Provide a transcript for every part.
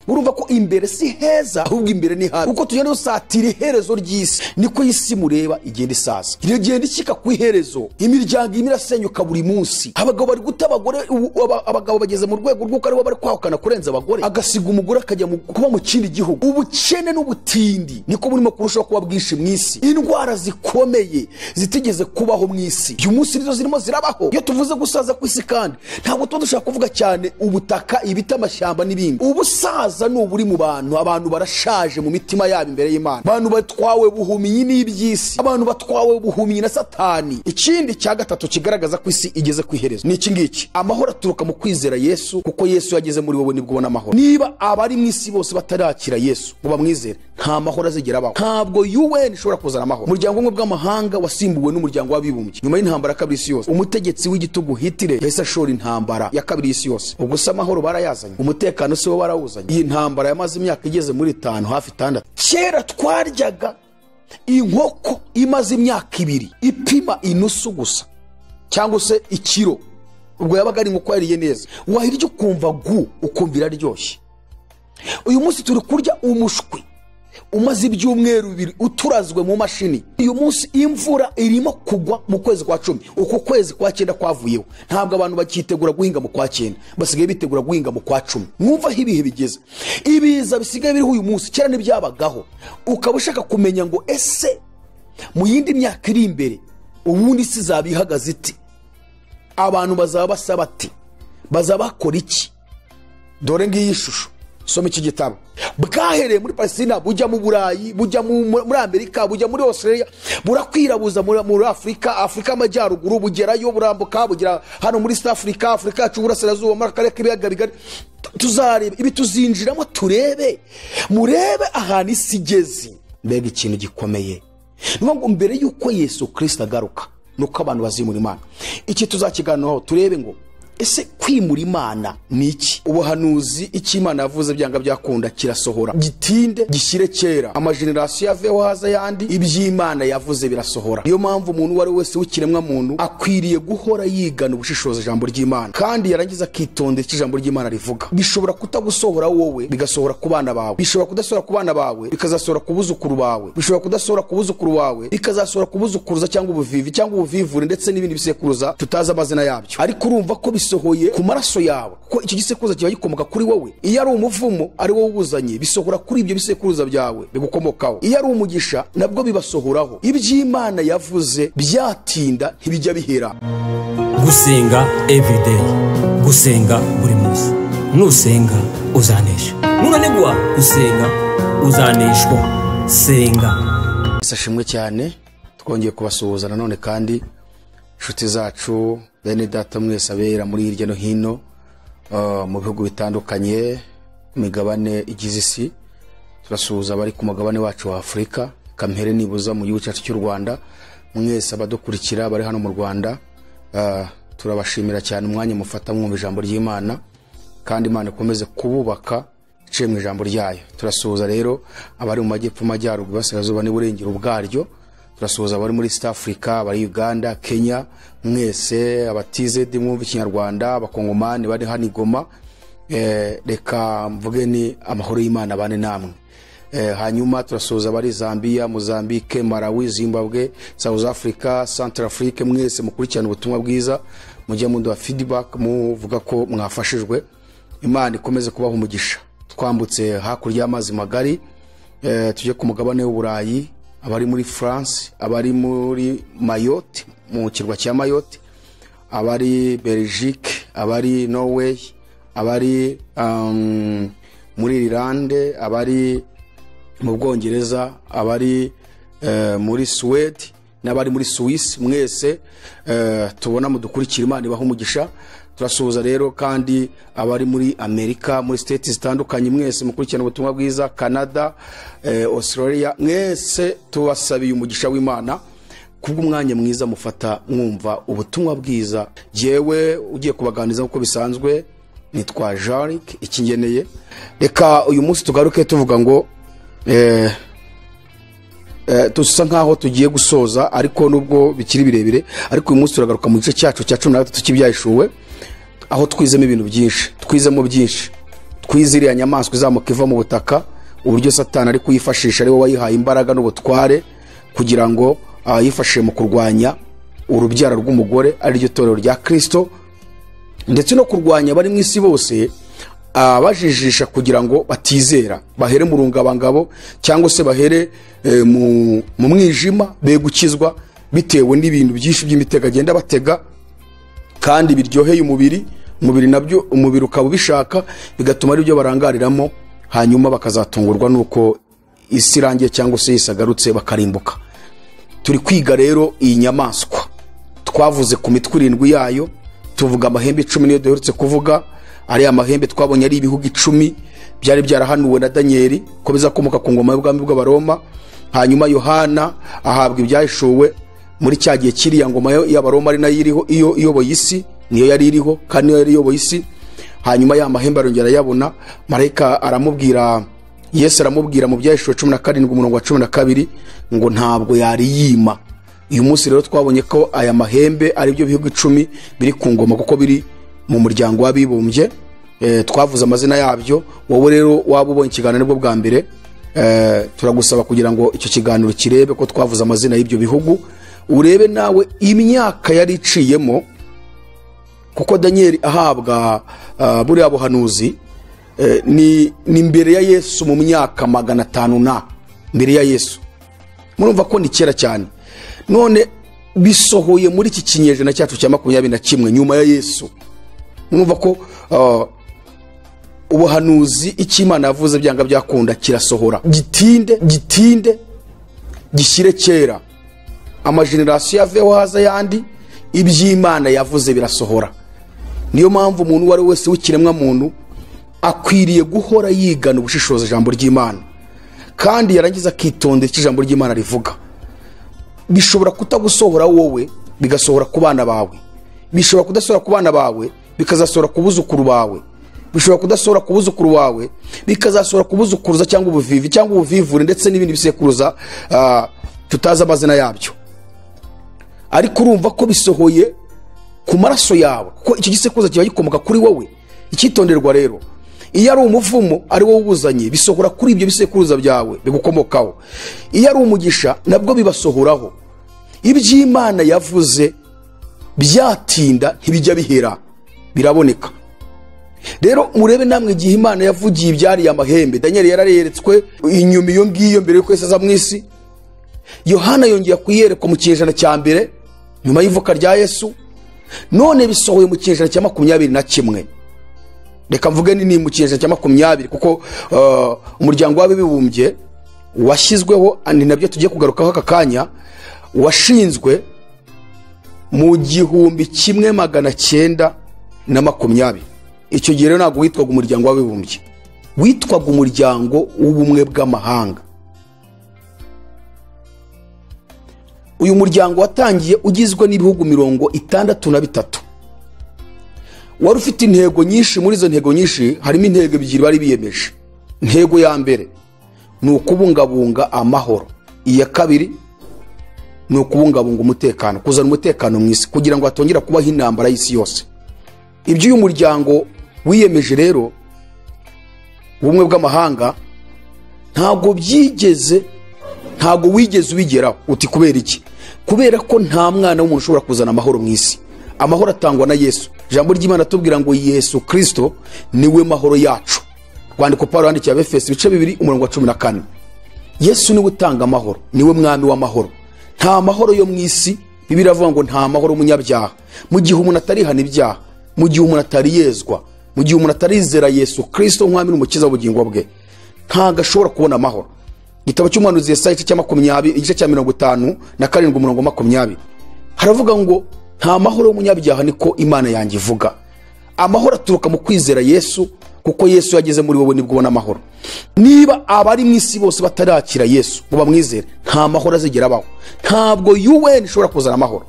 Urumva ko imbere si heza, ahubwo imbere ni habi. Uko tugenda dusatira iherezo ry'isi, niko isi mureba igenda isaza, iragenda ishyika ku iherezo. Imiryango irimo irasenyuka buri munsi. Abagabo bari guta abagore, abagabo bageze mu rwego rw'uko aribo bari kwahukana kurenza abagore, agasiga umugore akajya kuba mu kindi gihugu. Ubukene n'ubutindi niko burimo kurushaho kuba bwinshi mu isi. Indwara zikomeye zitigeze kubaho mu isi uyu munsi nizo zirimo zirabaho. Iyo tuvuze gusaza ku isi kandi ntabwo tuba dushaka kuvuga cyane ubutaka, ibiti, amashyamba n'ibindi. Ubusaza ni uburi mu bantu. Abantu barashaje mu mitima yabo imbere y'Imana. Abantu batwawe buhumyi n'iby'isi, abantu batwawe buhumyi na Satani. Ikindi cya gatatu kigaragaza ko isi igeze ku iherezo ni iki ngiki: amahoro aturuka mu kwizera Yesu, kuko Yesu yageze muri wowe nibwo ubona amahoro. Niba abari mu isi bose batarakira Yesu ngo bamwizere, nta mahoro azigera abaho. Ntabwo UN ishobora kuzana amahoro. Umuryango umwe bw'amahanga wasimbuwe n'Umuryango w'Abibumbye nyuma y'intambara ya kabiri y'isi yose. Umutegetsi w'igitugu Hitler yahise ashora intambara ya kabiri y'isi yose. Ubwo se amahoro barayazanye? Umutekano si wo barawuzanye? Iyi ntambara yamaze imyaka igeze muri 5, hafi 6. Kera twaryaga inkoko imaze imyaka 2 ipima inusu gusa cyangwa se ikiro, ubwo yabaga ari inkoko yariye neza, wahirya ukumva gu, ukumva iraryoshye. Uyu munsi turi kurya umushwi umaze ibyumweru 2 uturazwe mu mashini. Uyu munsi imvura irimo kugwa mu kwezi kwa 10, uko kwezi kwa 9 kwavuyeho. Ntabwo abantu bakitegura guhinga mu kwa 9, basigaye bitegura guhinga mu kwa 10. Mwumva aho ibihe bigeze. Ibiza bisigaye biriho uyu munsi, kera ntibyabagaho. Ukaba ushaka kumenya ngo ese mu yindi myaka iri imbere ubundi isi izaba ihagaze ite? Abantu bazaba basaba ati bazaba bakora iki? Dore ngiyi ishusho. Soma iki gitabo. Bwahereye muri Palestina, bujya mu Burayi, bujya muri Amerika, bujya muri Australia, burakwirabuza muri Afrika, Afrika y'Amajyaruguru, bugerayo, burambuka, bugera hano muri East Africa, Afrika yacu y'Uburasirazuba, muri akarere k'ibiyaga bigari. Tuzareba ibi, tuzinjiramo turebe, murebe ahantu isi igeze. Mbega ikintu gikomeye! Ni ngo mbere y'uko Yesu Kristo agaruka, nuko abantu bazimura Imana. Iki tuzakiganiraho, turebe ngo ese kwimura Imana ni iki? Ubuhanuzi, icyo Imana yavuze byanga byakunda kirasohora, gitinde gishyire kera, amagenerasiyo yaveho haza yandi, iby'Imana yavuze birasohora. Niyo mpamvu umuntu uwo ari we wese w'ikiremwa muntu akwiriye guhora yigana ubushishozi ijambo ry'Imana, kandi yarangiza akitondera icyo ijambo ry'Imana rivuga. Bishobora kutagusohora wowe, bigasohora ku bana bawe. Bishobora kudasohora ku bana bawe, bikazasohora ku buzukuru bawe. Bishobora kudasohora ku buzukuru bawe, bikazasohora ku buzukuruza cyangwa ubuvivi cyangwa ubuvivure, ndetse n'ibindi bisekuruza tutazi amazina yabyo. Ariko urumva ko bisohoye ku maraso yawe, kuko icyo gisekuruza kiba gikomoka kuri wowe. Iyo ari umuvumo ari wowe ubuzanye, bisohora kuri ibyo bisekuruza byawe bigukomokaho. Iyo ari umugisha nabwo bibasohoraho. Iby'Imana yavuze byatinda ntibijya bihera. Gusenga everyday, gusenga buri munsi. Nusenga uzanesha, nunanigwa gusenga uzaneshwa. Senga. Ashimwe cyane, twongeye kubasuhuza nanone kandi inshuti zacu, bene data mwese abera muri hirya no hino, mu bihugu bitandukanye, ku migabane igize isi. Turasuhuza abari ku mugabane wacu wa Afurika, kampere nibuza mu gihugu cyacu cy'u Rwanda. Mwese abadukurikira bari hano mu Rwanda, turabashimira cyane umwanya mufata mwumva ijambo ry'Imana, kandi Imana ikomeze kububaka iciye mu ijambo ryayo. Turasuhuza rero abari mu majyepfo, majyaruguru, iburasirazuba n'iburengero bwaryo. Turasuhuza abari muri East Africa, abari Uganda, Kenya, mwese abatizedi mwumva ikinyarwanda, abakongomani bari hano i Goma. Reka mvuge ni amahoro y'Imana bane namwe. Hanyuma turasuhuza abari Zambia, Mozambique, Malawi, Zimbabwe, South Africa, Central Africa, mwese mukurikirana ubutumwa bwiza, mujye muduha feedback muvuga ko mwafashijwe. Imana ikomeze kubaha umugisha. Twambutse hakurya y'amazi magari, tujye ku mugabane w'Uburayi, abari muri France, abari muri Mayotte, mu kirwa cya Mayotte, abari Belgique, abari Norway, abari muri Irlande, abari mu Bwongereza, abari muri Suwede n'abari muri Suisse, mwese tubona mudukurikira, Imana ibaha umugisha. Turasuhuza rero kandi abari muri Amerika, muri state zitandukanye, mwese mukurikirana ubutumwa bwiza, Canada, Australia, mwese tubasabiye umugisha w'Imana kubw'umwanya mwiza mufata mwumva ubutumwa bwiza. Jewe ugiye kubaganiriza uko bisanzwe nitwa Jean-Luc Ikingeneye. Reka uyu munsi tugaruke tuvuga ngo dusa nkaho tugiye gusoza, ariko nubwo bikiri birebire, ariko uyu munsi turagaruka mu gice cyacu cya 13 cy'ibyahishuwe, aho twizemo ibintu byinshi, twizemo byinshi. Twiziriya nyamaswa izamuka iva mu butaka, uburyo Satani ari kuyifashisha, ari we wayihaye imbaraga n'ubutware kugira ngo yifashishe mu kurwanya urubyaro rw'umugore, ariryo torero rya Kristo, ndetse no kurwanya abari mu isi bose, abajijisha kugira ngo batizera, bahere mu rungabangabo cyangwa se bahere mu mwijima, be gukizwa bitewe n'ibintu byinshi by'imitego agenda batega kandi biryoheye umubiri nabyo umubiri ukaba ubishaka, bigatuma ari byo barangariramo, hanyuma bakazatungurwa nuko isi irangiye cyangwa se yisagarutse bakarimbuka. Turi kwiga rero iyi nyamaswa, twavuze ku mitwe irindwi yayo, tuvuga amahembe 10 niyo duherutse kuvuga. Ari amahembe twabonye ari ibihugu 10 byari byarahanuwe na Danieli ko bizakomoka ku ngoma y'ubwami bw'Abaroma. Hanyuma Yohana ahabwa ibyahishuwe muri cya gihe kiriya ngoma y'Abaroma ari nayo iriho, iyo iyoboye isi niyo yari iriho kandi niyo yari iyoboye isi. Hanyuma ya mahembe arongera yabona, marayika aramubwira, Yesu aramubwira mu byahishuwe 17 umurongo wa 12 ngo ntabwo yari yima. Uyu munsi rero twabonye ko aya mahembe ari byo bihugu 10 biri ku ngoma kuko biri mu muryango w'abibumbye. Twavuze amazina yabyo. Wowe rero waba ubonye ikiganiro nibwo bwa mbere, turagusaba kugira ngo icyo kiganiro kirebe ko twavuze amazina y'ibyo bihugu, urebe nawe imyaka yari iciyemo, kuko Daniel ahabwa buriya buhanuzi ni mbere ya Yesu mu myaka 500 na mbere ya Yesu. Murumva ko ni kera cyane. None bisohoye muri iki kinyejana cyacu cya 21 nyuma ya Yesu. Murumva ko ubuhanuzi icyo Imana yavuze byanga byakunda kirasohora, gitinde gishyire kera, amagenerasiyo yaveho haza yandi, iby'Imana yavuze birasohora. Niyo mpamvu umuntu uwo ari wese w'ikiremwa muntu akwiriye guhora yigana ubushishozi ijambo ry'Imana, kandi yarangiza akitondera icyo ijambo ry'Imana rivuga. Bishobora kutagusohora wowe, bigasohora ku bana bawe, bishobora kudasohora ku bana bawe, bikazasohora ku buzukuru bawe, bishobora kudasohora ku buzukuru bawe, bikazasohora ku buzukuruza cyangwa ubuvivi cyangwa ubuvivure, ndetse n'ibindi bisekuruza tutazi amazina yabyo. Ariko urumva ko bisohoye ku maraso yawe, kuko icyo gisekuruza kiba gikomoka kuri wowe. Icyitonderwa rero, iyo ari umuvumo ari wowe ubuzanye, bisohora kuri ibyo bisekuruza byawe bigukomokaho. Iyo ari umugisha nabwo bibasohoraho. Iby'Imana yavuze byatinda ntibijya bihera, biraboneka. Rero murebe namwe igihe Imana yavugiye ibyari amahembe, Daniel yarareretswe inyuma iyo ngiyo mbere yuko Yesu aza mu isi. Yohana yongera kuyerekwa mu kinyejana cya mbere nyuma y'ivuka rya Yesu, none bisohoye mu kinyejana cya 21. Reka mvuge ni mu kinyejana cya 20, kuko umuryango w'abibumbye washyizweho, ni nabyo tugiye kugarukaho aka kanya, washinzwe mu 1920. Icyo gihe rero ntabwo witwaga umuryango w'abibumbye, witwaga umuryango w'ubumwe bw'amahanga. Uyu muryango watangiye ugizwe n'ibihugu 63. Wari ufite intego nyinshi. Muri izo ntego nyinshi harimo intego ebyiri bari biyemeje. Intego ya mbere ni ukubungabunga amahoro, iya kabiri ni ukubungabunga umutekano, kuzana umutekano mu isi kugira ngo hatongera kubaho intambara y'isi yose. Ibyo uyu muryango wiyemeje rero, ubumwe bw'amahanga, ntabwo wigeze ubigeraho. Uti kubera iki? Kubera ko nta mwana w'umuntu ushobora kuzana amahoro mu isi. Amahoro atangwa na Yesu. Ijambo ry'Imana tubwira ngo Yesu Kristo niwe mahoro yacu. Rwandiko Paulo yandikiye Abefeso ibice 2 umurongo wa 14. Yesu niwe utanga amahoro, niwe mwami w'amahoro. Nta mahoro yo mu isi. Bibiliya iravuga ngo nta mahoro umunyabyaha. Mu gihe umuntu atarihana ibyaha, mu gihe umuntu atariyezwa, mu gihe umuntu atarizera Yesu Kristo nk'umwami n'umukiza w'ubugingo bwe, ntabwo ashobora kubona amahoro. Igitabo cy'umuhanuzi Yesaya igice cya 20, igice cya 57 umurongo 20, haravuga ngo nta mahoro y'umunyabyaha, niko Imana yanjye ivuga. Amahoro aturuka mu kwizera Yesu, kuko Yesu yageze muri wowe nibwo ubona amahoro. Niba abari mu isi bose batarakira Yesu ngo bamwizere, nta mahoro azigera abaho. Ntabwo UN ishobora kuzana amahoro.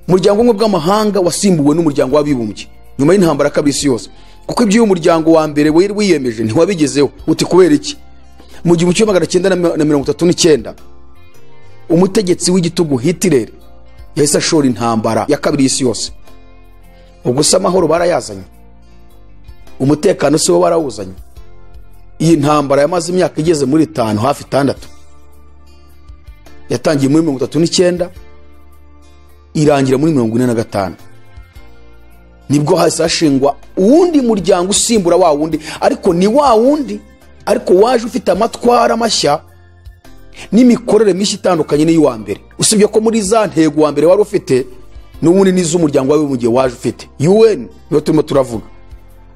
Umuryango umwe bw'amahanga wasimbuwe n'umuryango w'abibumbye nyuma y'intambara ya kabiri y'isi yose, kuko ibyo uyu muryango wa mbere wari wiyemeje ntiwabigezeho. Uti kubera iki? Mu 1939 umutegetsi w'igitugu Hitler yahise ashora intambara ya kabiri y'isi yose. Ubwo se amahoro barayazanye? Umutekano se wo barawuzanye? Iyi ntambara yamaze imyaka igeze muri 5 hafi 6, yatangiye muri 39 irangira muri 45. Nibwo hahise hashingwa uwundi muryango usimbura wa wundi, ariko ni wa wundi ariko waje ufite amatwara mashya n'imikorere mishya itandukanye n'iy'uwa mbere. Usibye ko muri za ntego wa mbere wari ufite n'ubundi n'iz'umuryango wawe mu gihe waje ufite UN, niyo turimo turavuga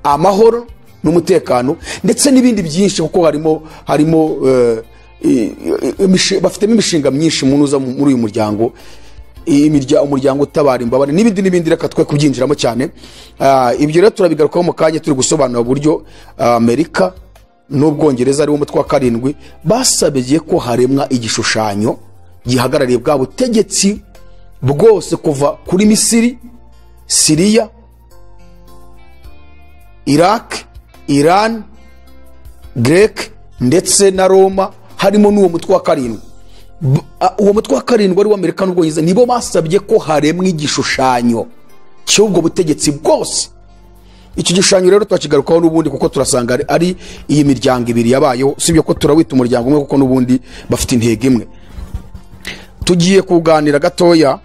amahoro n'umutekano ndetse n'ibindi byinshi, kuko harimo bafitemo imishinga myinshi munuza muri uyu muryango, umuryango utabara imbabare n'ibindi n'ibindi. Reka twe kubyinjiramo cyane. Ibyo rero turabigarukaho mu kanya turi gusobanura uburyo Amerika n'Ubwongereza ari wo mutwe wa 7 basabye ko haremwa igishushanyo gihagarariye bwa butegetsi bwose kuva kuri Misiri, Siriya, Iraq, Iran, Grek ndetse na Roma, harimo n'uwo mutwe wa 7. Uwo mutwe wa 7 wari w'Amerika n'Ubwongereza, nibo basabye ko haremwa igishushanyo cy'ubwo butegetsi bwose. Icyo gishushanyo rero twakigarukaho n'ubundi, kuko turasanga ari iyi miryango ibiri yabayeho, sibyo ko turawita umuryango umwe kuko n'ubundi bafite intego imwe. Tugiye kuganira gatoya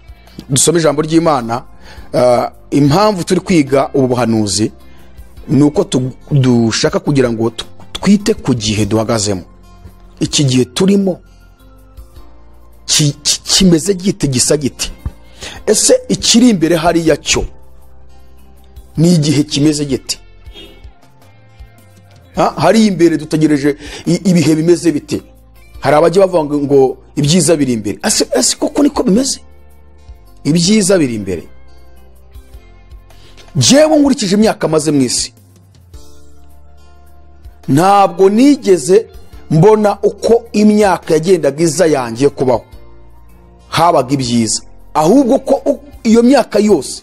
dusome ijambo ry'Imana. Impamvu turi kwiga ubu buhanuzi ni uko dushaka kugira ngo twite ku gihe duhagazemo. Iki gihe turimo kimeze gite, gisa gite? Ese ikiri imbere hariya cyo ni igihe kimeze gite? Hari imbere dutegereje ibihe bimeze bite? Hari abajya bavuga ngo ibyiza biri imbere. Ese koko niko bimeze? Ibyiza biri imbere. Jewe nkurikije imyaka maze mu isi, ntabwo nigeze mbona uko imyaka yagendaga iza yanjye kubaho habaga ibyiza, ahubwo ko iyo myaka yose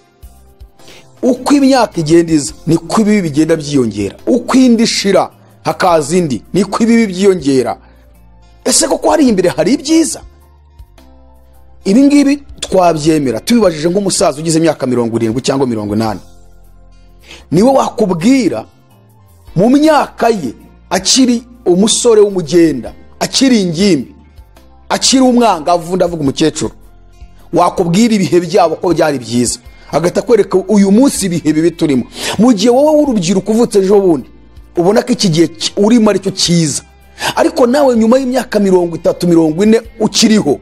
uko imyaka igenda iza niko ibibi bigenda byiyongera, uko indi ishira hakaza indi niko ibibi byiyongera. Ese koko hari imbere hari ibyiza? Ibi ngibi twabyemera tubibajije nk'umusaza ugize imyaka 70 cyangwa 80, niwe wakubwira mu myaka ye akiri umusore w'umugenda, akiri ingimbi, akiri umwangavu, ndavuga umukecuru, wakubwira ibihe byabo ko byari byiza, agahita kwereka uyu munsi ibihe bibi turimo. Mu gihe wowe w'urubyiruko uvutse ejo bundi ubona ko iki gihe urimo aricyo cyiza, ariko nawe nyuma y'imyaka 30 40 ukiriho,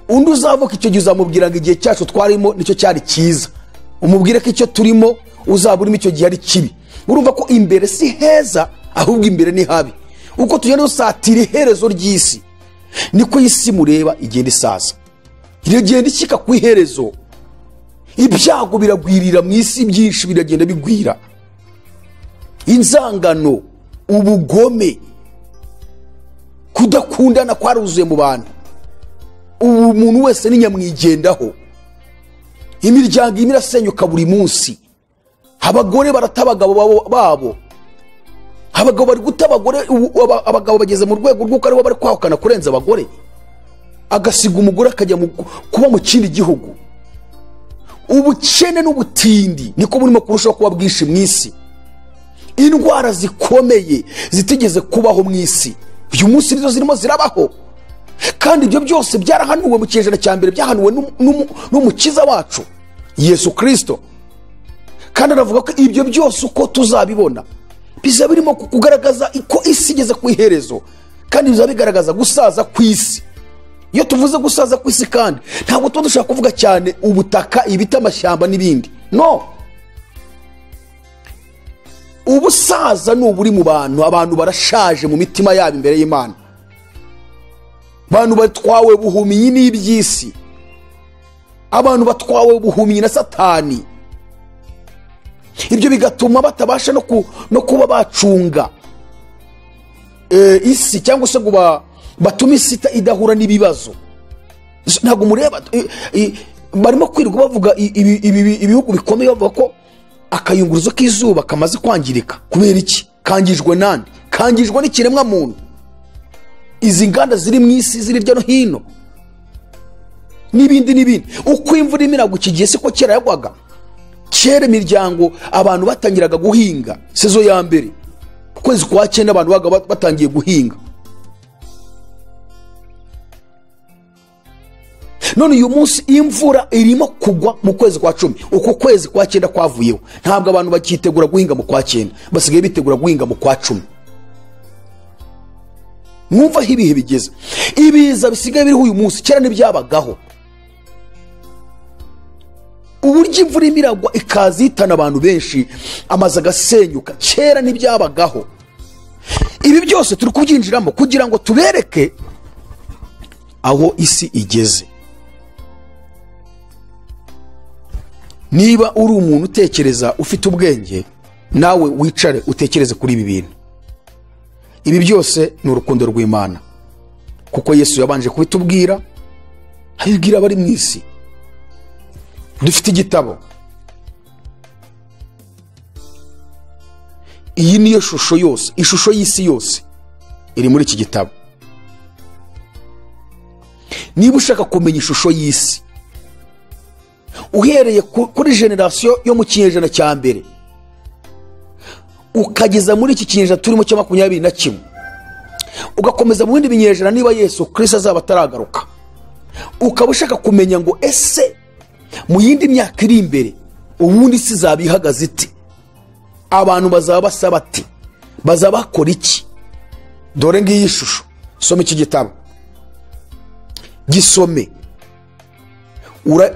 undi uzavuka icyo gihe uzamubwira ngo igihe cyacu twarimo nicyo cyari cyiza, umubwire ko icyo turimo uzaba urimo icyo gihe ari kibi. Urumva ko imbere si heza, ahubwo imbere ni habi. Uko tugenda dusatira iherezo ry'isi niko isi mureba igenda isaza, iragenda ishyika ku iherezo. Ibyago biragwirira mu isi, byinshi biragenda bigwira, inzangano, ubugome, kudakundana kwaruzuye mu bantu. Ubu umuntu wese ni nyamwigendaho, imiryango imwe irasenyuka buri munsi, abagore barata abagabo babo, abagabo bari guta abagore, abagabo bageze mu rwego rw'uko aribo bari kwahukana kurenza abagore, agasiga umugore akajya kuba mu kindi gihugu. Ubukene n'ubutindi niko burimo kurushaho kuba bwinshi mu isi, indwara zikomeye zitigeze kubaho mu isi uyu munsi nizo zirimo zirabaho, kandi ibyo byose byarahanuwe mu kinyejana cya mbere, byahanuwe n'umukiza wacu Yesu Kristo. Kandi aravuga ko ibyo byose uko tuzabibona bizaba birimo kugaragaza ko isi igeze ku iherezo, kandi bizaba bigaragaza gusaza kw'isi. Iyo tuvuze gusaza kw'isi kandi ntabwo tuba dushaka kuvuga cyane ubutaka, ibiti, amashyamba n'ibindi. No, ubusaza ni uburi mu bantu, abantu barashaje mu mitima yabo imbere y'Imana, abantu batwawe buhumyi n'iby'isi, abantu batwawe buhumyi na Satani. Ibyo bigatuma batabasha no kuba bacunga isi, cyangwa se ngo batume isi idahura n'ibibazo. Ntabwo mureba barimo kwirirwa bavuga ibihugu bikomeye bavuga ko akayunguruzo k'izuba kamaze kwangirika. Kubera iki? Kangijwe nande? Kangijwe n'ikiremwa muntu. Izi nganda ziri mu isi ziri hirya no hino n'ibindi n'ibindi. Uko imvura imiragwa iki gihe siko kera yagwaga. Kera imiryango abantu batangiraga guhinga sezo ya mbere Kwezi kwa 9 abantu baga batangiye guhinga. None uyu munsi imvura irimo kugwa mu kwezi kwa 10. Uko kwezi kwa 9 kwavuyeho, ntabwo abantu bakitegura guhinga mu kwa 9, basigaye bitegura guhinga mu kwa 10. Mwumva ibihe bigeze. Ibiza bisigaye biriho uyu munsi, kera ntibyabagaho. Uburyo imvura imiragwa ikazitana abantu benshi, amazu agasenyuka, kera ntibyabagaho. Ibi byose turi kubyinjiramo kugira ngo tubereke aho isi igeze. Niba uri umuntu utekereza ufite ubwenge, nawe wicare utekereze kuri ibi bintu. Ibi byose ni urukundo rw'Imana, kuko Yesu yabanje kubitubwira, abibwira abari mu isi. Dufite igitabo. Iyi niyo shusho yose, ishusho y'isi yose iri muri iki gitabo. Niba ushaka kumenya ishusho y'isi, uhereye kuri generasiyo yo mu kinyejana cya mbere ukageza muri iki kinyejana turimo cya 21, ugakomeza mu bindi binyejana niba Yesu Kristo azaba ataragaruka, ukaba ushaka kumenya ngo ese mu yindi myaka iri imbere ubundi isi izaba ihagaze ite, abantu bazaba basaba ati, bazaba bakora iki? Dore ngiyi ishusho. Soma iki gitabo, gisome.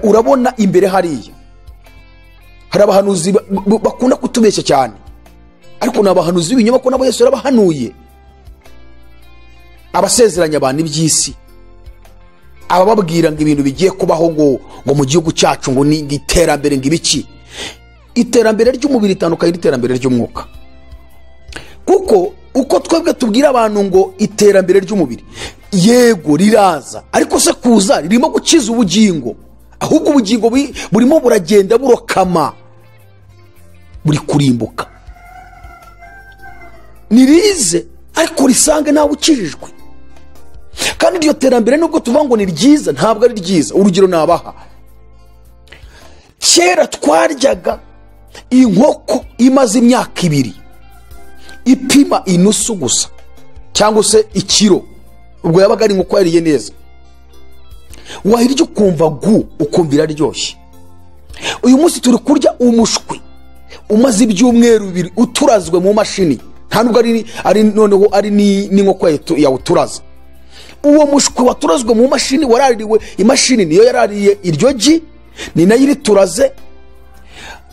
Urabona imbere hariya hari abahanuzi bakunda kutubeshya cyane, ariko ni abahanuzi b'ibinyoma ko nabo Yesu yarabahanuye. Abasezeranya abantu iby'isi, abababwira ngo ibintu bigiye kubaho ngo mu gihugu cyacu ngo ni iterambere, ngo ibiki. Iterambere ry'umubiri itandukanye n'iterambere ry'umwuka, kuko uko twebwe tubwira abantu ngo iterambere ry'umubiri yego riraza, ariko se kuza ririmo gukiza ubugingo, ahubwo ubugingo burimo buragenda burokama, buri kurimbuka. Nirize ariko risange nawe ukijijwe. Kandi iryo terambere nubwo tuvuga ngo ni ryiza, ntabwo ari ryiza. Urugero nabaha, kera twaryaga inkoko imaze imyaka 2 ipima inusu gusa cyangwa se ikiro, ubwo yabaga ari inkoko yariye neza, wahirya ukumva gu, ukumva iraryoshye. Uyu munsi turi kurya umushwi umaze ibyumweru 2 uturazwe mu mashini, nta nubwo ari noneho ari n'inkoko yawuturaza. Uwo mushwi waturazwe mu mashini waraririwe, imashini niyo yarariye iryo gi, ni nayo irituraze.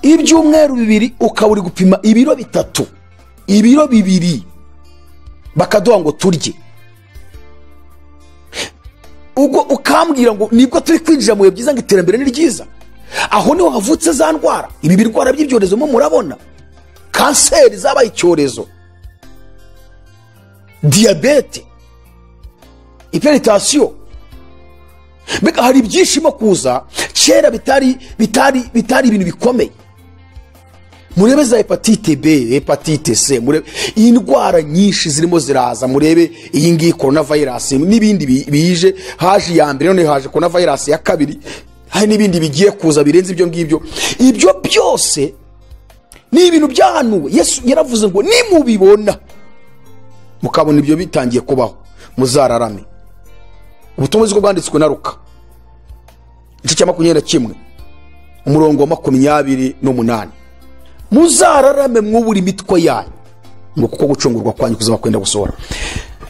Ibyumweru 2 ukaba uri gupima ibiro 3, ibiro 2 bakaduha ngo turye. Ubwo ukambwira ngo nibwo turi kwinjira mu bihe byiza, ngo iterambere ni ryiza. Aho niho havutse za ndwara, ibi birwara by'ibyorezo mo murabona, kanseri zabaye icyorezo, diyabete, hypertension. Mbega hari ibyishimo kuza kera bitari bitari bitari ibintu bikomeye. Murebe za hepatite B, hepatite C, murebe indwara nyinshi zirimo ziraza, murebe iyi ngiyi coronavirus n'ibindi bije, haje ya mbere none haje coronavirus ya kabiri, hari n'ibindi bigiye kuza birenze ibyo ngibyo. Ibyo byose ni ibintu byahanuwe. Yesu yaravuze ngo nimubibona mukabona ibyo bitangiye kubaho muzararame. Ubutumwa bwo bwanditswe na Luka igice cya 21 umurongo wa 28, muzararame mwubura imitwe yanyu ngo kuko gucungurwa kwanyu kuzaba kwenda gusohora.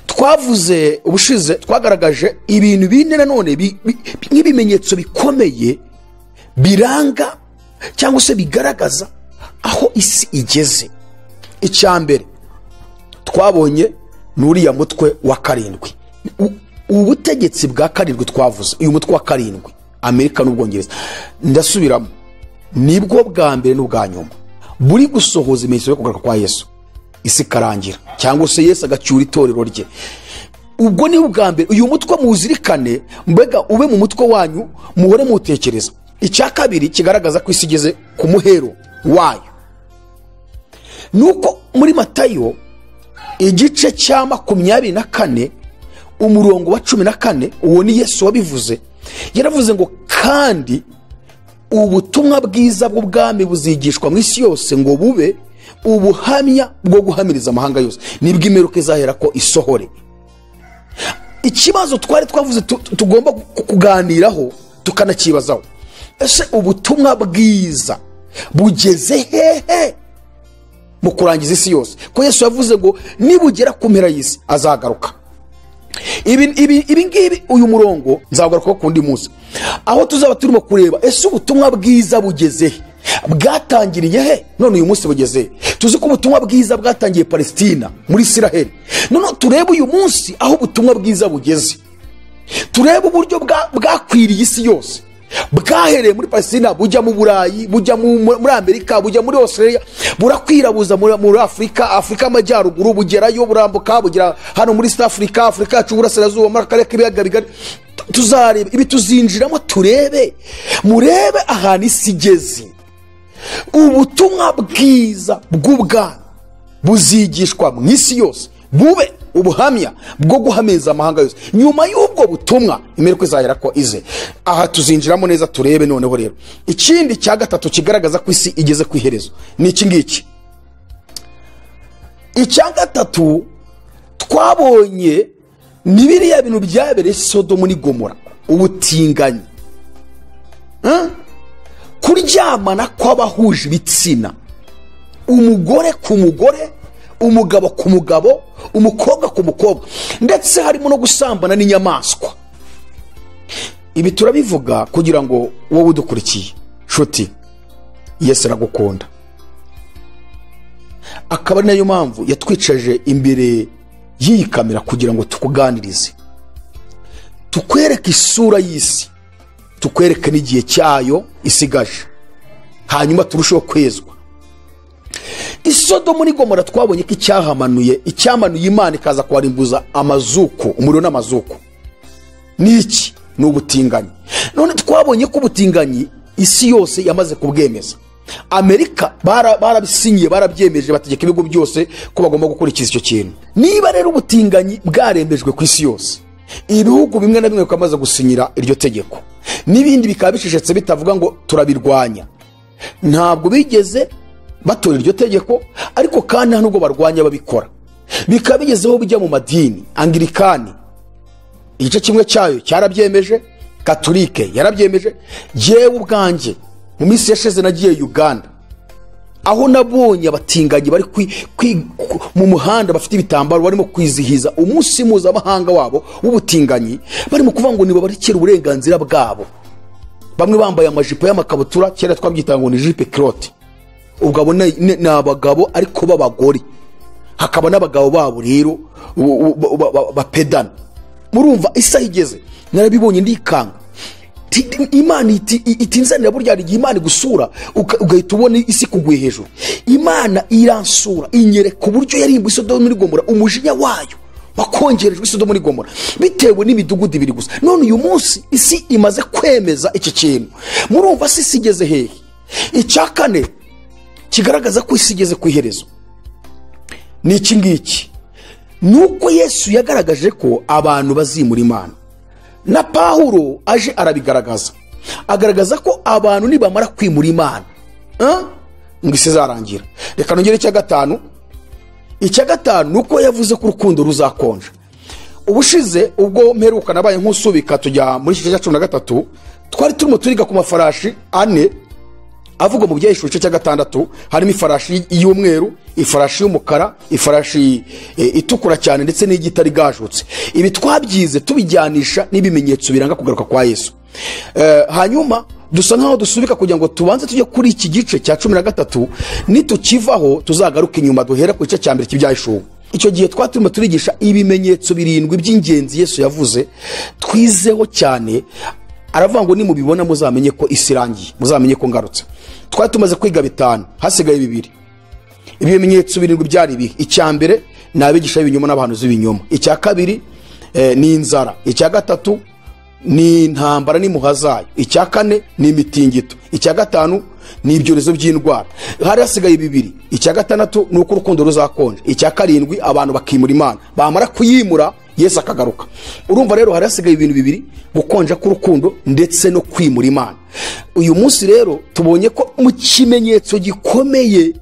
Twavuze ubushize, twagaragaje ibintu bine nanone nk'ibimenyetso bikomeye biranga cyangwa se bigaragaza aho isi igeze. Icya mbere twabonye nuriya mutwe wa 7, ubutegetsi bwa 7 twavuze, uyu mutwe wa 7 Amerika n'Ubwongereza. Ndasubiramo, nibwo bwa mbere n'ubwa nyuma buri gusohoza ibimenyetso byo kugaruka kwa Yesu, isi karangira cyangwa se Yesu agacyura itorero rye. Ubwo ni ubwa mbere. Uyu mutwe muzirikane, mbega ube mu mutwe wanyu, muhore mutekereza. Icya kabiri kigaragaza ko isi igeze ku muhero wayo nuko muri Matayo igice cya 24 umurongo wa 14, uwo ni Yesu wabivuze. Yaravuze ngo kandi ubutumwa bwiza bw'ubwami buzigishwa mu isi yose ngo bube Ubuhamya bwo guhamiriza amahanga yose, nibwo imperuka izahera ko isohore. Ikibazo twari twavuze tugomba kuganiraho tukanakibazaho, ese ubutumwa bwiza bugeze hehe mu kurangiza isi yose? Ko Yesu yavuze ngo nibugera ku mpera y'isi azagaruka. Ibi ngibi uyu murongo nzagaruka ku ndi munsi, aho tuzaba turimo kureba ese ubutumwa bwiza bugeze he, bwatangiriye he, none uyu munsi bugeze he. Tuzi ko ubutumwa bwiza bwatangiye Palestina muri Isiraheli, none turebe uyu munsi aho ubutumwa bwiza bugeze, turebe uburyo bwakwiriye isi yose, bwahereye muri Palestina bujya mu Burayi, bujya muri Amerika, bujya muri Australia, burakwirabuza muri Afurika, Afurika y'Amajyaruguru, bugerayo burambuka bugera hano muri East Africa, Afurika yacu y'Uburasirazuba, muri akarere k'ibiyaga bigari. Tuzareba ibi, tuzinjiramo turebe, murebe ahantu isi igeze. Ubutumwa bwiza bw'ubwami buzigishwa mu isi yose, bube ubuhamya bwo guhamiriza amahanga yose. Nyuma y'ubwo butumwa imperuka izahera ko ize. Aha tuzinjiramo neza turebe. Noneho rero ikindi cya gatatu kigaragaza ko isi igeze ku iherezo ni iki ngiki. Icya gatatu twabonye ni biriya bintu byabereye Sodomu n'i Gomora, ubutinganyi, kuryamana kw'abahuje ibitsina, umugore ku mugore, umugabo ku mugabo, umukobwa ku mukobwa, ndetse harimo no gusambana n'inyamaswa. Ibi turabivuga kugira ngo wowe udukurikiye nshuti, Yesu aragukunda, akaba ari nayo mpamvu yatwicaje imbere y'iyi kamera kugira ngo tukuganirize, tukwereke isura y'isi, tukwereke n'igihe cyayo isigaje, hanyuma turusheho kwezwa. Isodomu n'i Gomora twabonye ko icyahamanuye, icyamanuye Imana ikaza kuharimbuza amazuko, umuriro n'amazuko, ni iki? Ni ubutinganyi. None twabonye ko ubutinganyi isi yose yamaze kubwemeza. Amerika barabisinyiye, barabyemeje, bategeka ibigo byose ko bagomba gukurikiza icyo kintu. Niba rero ubutinganyi bwaremejwe ku isi yose, ibihugu bimwe na bimwe bikamaze gusinyira iryo tegeko, n'ibindi bikaba bicecetse bitavuga ngo turabirwanya, ntabwo bigeze batora iryo tegeko, ariko kandi nta nubwo barwanya babikora. Bikaba bigezeho bijya mu madini. Anglikani igice kimwe cyayo cyarabyemeje, Katolike yarabyemeje. Yewe ubwanjye mu minsi yashize nagiye Uganda, aho nabonye abatinganyi bari mu muhanda bafite ibitambaro, barimo kwizihiza umunsi mpuzamahanga wabo w'ubutinganyi, barimo kuvuga ngo nibabarekere uburenganzira bwabo. Bamwe bambaye amajipo y'amakabutura, kera twabyitaga ngo ni jipe culotte, ubwo abo ni abagabo ariko b'abagore, hakaba n'abagabo babo rero bapedana. Murumva isaha igeze, narabibonye ndikanga. Imana itinzanira, burya hari igihe Imana igusura ugahita ubona isi kuguye hejuru. Imana iransura inyereka uburyo yarimbuye Sodomu n'i Gomora, umujinya wayo wakongerejwe Sodomu n'i Gomora bitewe n'imidugudu ibiri gusa. None uyu munsi isi imaze kwemeza iki kintu. Murumva isi igeze hehe? Icya kane kigaragaza ko isi igeze ku iherezo ni iki ngiki, nuko Yesu yagaragaje ko abantu bazimura Imana. Na Pawulo aje arabigaragaza, agaragaza ko abantu nibamara kwimura Imana ngo isi izarangira. Reka nongere icya gatanu. Icya gatanu nuko yavuze ko urukundo ruzakonja. Ubushize ubwo mperuka nabaye nk'usubika tujya muri iki gice cya 13, twari turimo turiga ku mafarashi ane avugwa mu Byahishuwe igice cya 6, harimo ifarashi y'umweru, ifarashi y'umukara, ifarashi itukura cyane, ndetse n'igitari gajutse. Ibi twabyize tubijyanisha n'ibimenyetso biranga kugaruka kwa Yesu. Hanyuma dusa nkaho dusubika kugira ngo tubanze tujye kuri iki gice cya 13, nitukivaho tuzagaruka inyuma duhera ku gice cya mbere cy'Ibyahishuwe. Icyo gihe twaturimo turigisha ibimenyetso birindwi by'ingenzi Yesu yavuze, twizeho cyane. Aravuga ngo nimubibona muzamenye ko isi irangiye, muzamenye ko ngarutse. Twari tumaze kwiga 5, hasigaye 2. Ibimenyetso birindwi byari ibi: icya mbere ni abigisha b'ibinyoma n'abahanuzi b'ibinyoma, icya kabiri ni inzara, icya gatatu ni intambara n'impuha zayo, icya kane ni imitingito, icya gatanu ni ibyorezo by'indwara. Hari hasigaye 2. Icya gatandatu ni uko urukundo ruzakonja, icya karindwi abantu bakimura Imana, bamara kuyimura Yesu akagaruka. Urumva rero hari hasigaye ibintu 2, gukonja k'urukundo ndetse no kwimura Imana. Uyu munsi rero tubonye ko mu kimenyetso gikomeye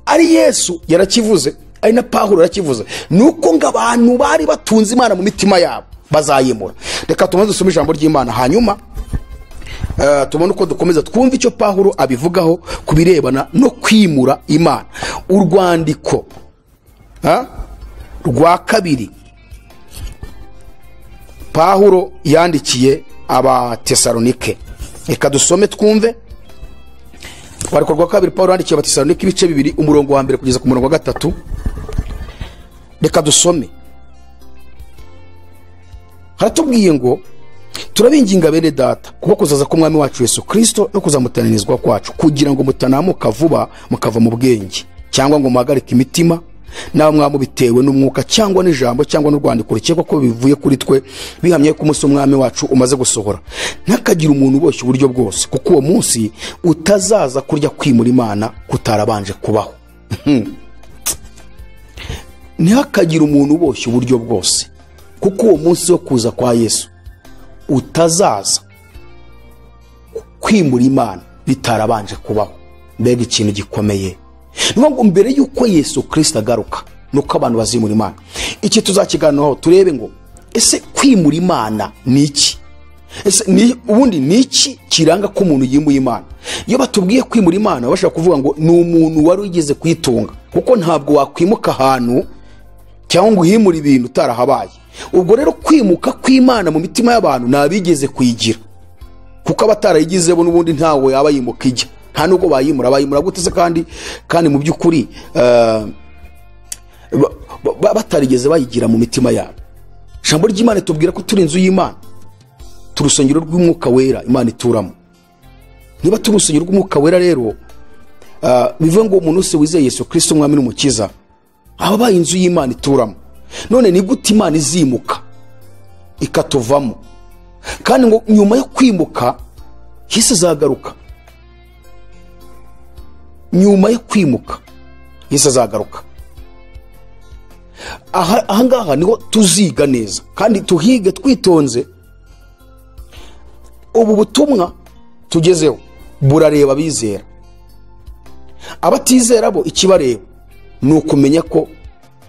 Ari Yesu yarakivuze, ari na Pawulo yarakivuze, nuko ngo abantu bari batunze Imana mu mitima yabo bazayimura. Reka tumaze dusome ijambo ry'Imana, hanyuma tubone uko dukomeza twumve icyo Pawulo abivugaho ku birebana no kwimura Imana. Urwandiko rwa kabiri Pawulo yandikiye Abatesalonike, reka dusome twumve. Urwandiko rwa kabiri Pawulo yandikiye Abatesalonike, ibice 2, umurongo wa 1 kugeza ku murongo wa 3. Reka dusome. Haratubwiye ngo turabinginga bene data, kuko kuzaza k'Umwami wacu Yesu Kristo no kuzamutananizwa kwacu, kugira ngo mutanamuka vuba mukava mu bwenge, cyangwa ngo muhagarike imitima, nawe mwamubitewe n'umwuka cyangwa n'ijambo cyangwa n'urwandiko rukekwa ko bivuye kuri twe, bihamye ko umunsi w'Umwami wacu umaze gusohora. Ntakagira umuntu uboshye uburyo bwose, kuko uwo munsi utazaza kurya kwimura Imana kutarabanje kubaho. Ntihakagire umuntu uboshye uburyo bwose, kuko uwo munsi wo kuza kwa Yesu utazaza kwimura Imana bitarabanje kubaho. Mbega ikintu gikomeye! Niyo ngo mbere yuko Yesu Kristo agaruka nuko abantu bazimura Imana. Iki tuzakiganiraho turebe ngo ese kwimura Imana ni iki? Ese ubundi ni iki kiranga ko umuntu yimuye Imana? Iyo batubwiye kwimura Imana bashaka kuvuga ngo ni umuntu wari wigeze kuyitunga, kuko ntabwo wakwimuka ahantu cyangwa ngo uhimure ibintu utarahabaye. Ubwo rero kwimuka kw'Imana mu mitima y'abantu nabigeze kuyigira, kuko abatarayigize bo n'ubundi ntawe yaba yimuka ijya, nta nubwo bayimura. Bayimura gute se kandi mu by'ukuri batarigeze bayigira mu mitima yabo? Ijambo ry'Imana tubwira ko turi inzu y'Imana, turi urusengero rw'Umwuka Wera Imana ituramo. Niba turi urusengero rw'Umwuka Wera rero, bivuga ngo umuntu wese wizeye Yesu Kristo Umwami n'Umukiza aba abaye inzu y'Imana ituramo. None ni gute Imana izimuka ikatuvamo, kandi ngo nyuma yo kwimuka Yesu azagaruka? Nyuma yo kwimuka Yesu azagaruka. Aha ngaha niho tuziga neza kandi tuhige twitonze. Ubu butumwa tugezeho burareba abizera. Abatizera bo ikibareba ni ukumenya ko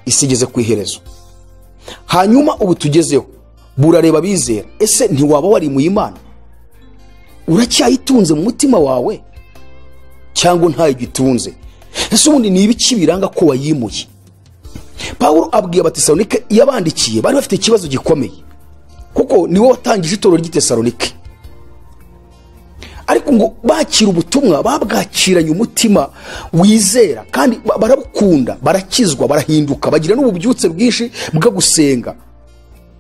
isi igeze ku iherezo. Hanyuma ubu tugezeho burareba abizera. Ese ntiwaba warimuye Imana? Uracyayitunze mu mutima wawe cyangwa ntayigitunze? Ese ubundi ni ibiki biranga ko wayimuye? Pawulo abwiye Abatesalonike yabandikiye bari bafite ikibazo gikomeye, kuko niwe watangije itorero ry'i Tesalonike. Ariko ngo bakira ubutumwa babwakiranye umutima wizera, kandi barabukunda, barakizwa, barahinduka, bagira n'ububyutse bwinshi bwo gusenga,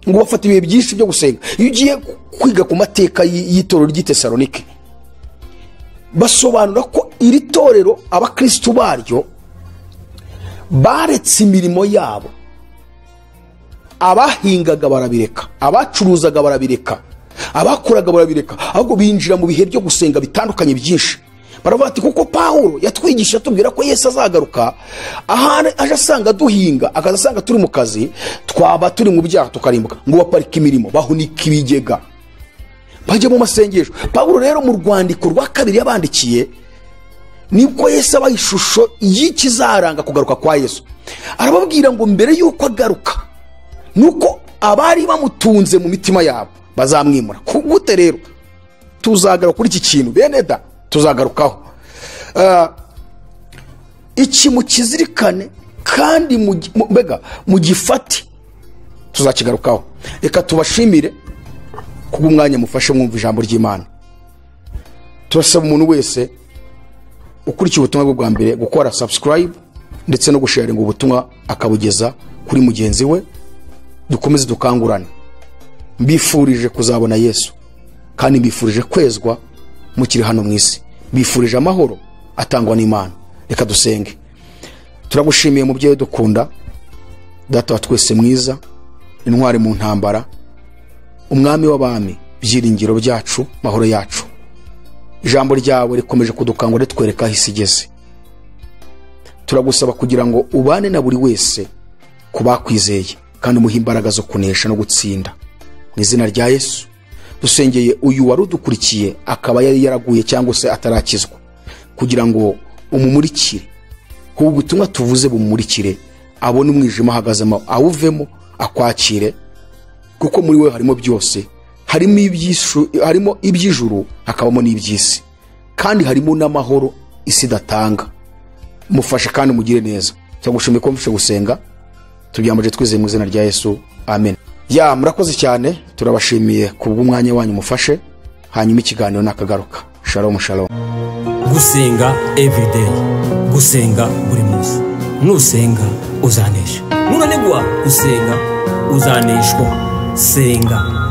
ngo bafata ibihe byinshi byo gusenga. Iyo ugiye kwiga ku mateka y'itorero ry'i Tesalonike, basobanura ko iri torero abakristu baryo baretse imirimo yabo, abahingaga barabireka, abacuruzaga barabireka, abakoraga barabireka, ahubwo binjira mu bihe byo gusenga bitandukanye byinshi. Baravuga ati kuko Pawulo yatwigisha atubwira ko Yesu azagaruka, ahari aje asanga duhinga, akaza asanga turi mu kazi, twaba turi mu byaha tukarimbuka. Ngo baparika imirimo, bahunika ibigega, bajya mu masengesho. Pawulo rero mu rwandiko rwa kabiri yabandikiye, nibwo Yesu abaha ishusho y'ikizaranga kugaruka kwa Yesu. Arababwira ngo mbere y'uko agaruka nuko abari bamutunze mu mitima yabo bazamwimura. Gute rero tuzagaruka kuri iki kintu bene da, tuzagarukaho. Iki mukizirikane kandi mbega mugifate, tuzakigarukaho. Reka tubashimire kubw'umwanya mufashe mwumva ijambo ry'Imana. Turasaba umuntu wese ukurikiye ubutumwa bwa mbere gukora subscribe ndetse no gusharinga ubutumwa akabugeza kuri mugenzi we. Dukomeze dukangurane. Mbifurije kuzabona Yesu, kandi mbifurije kwezwa mukiri hano mu isi. Mbifurije amahoro atangwa n'Imana. Reka dusenge. Turagushimiye mubyeyi dukunda, Data wa twese mwiza, intwari mu ntambara, umwami w'abami, byiringiro byacu, mahoro yacu. Ijambo ryawe rikomeje kudukangura ritwereka aho isi igeze. Turagusaba kugira ngo ubane na buri wese ku bakwizeye, kandi umuhe imbaraga zo kunesha no gutsinda. Mu izina rya Yesu dusengeye uyu wari udukurikiye akaba yari yaraguye cyangwa se atarakizwa, kugira ngo umumurikire Ubu butumwa tuvuze bumurikire, abone umwijima ahagazemo awuvemo, akwakire, kuko muri we harimo byose. Harimo iby'ijuru, hakabamo n'iby'isi, kandi harimo n'amahoro isi idatanga. Mufashe kandi mugire neza. Turagushimiye ko mufashe gusenga, tubyambaje twizeye mu izina rya Yesu, amen. Ya, murakoze cyane, turabashimiye kubw'umwanya wanyu mufashe. Hanyuma ikiganiro nakagaruka. Shalom shalom. Gusenga everyday, gusenga buri munsi. Nusenga uzanesha, nunanigwa gusenga uzaneshwa. Senga.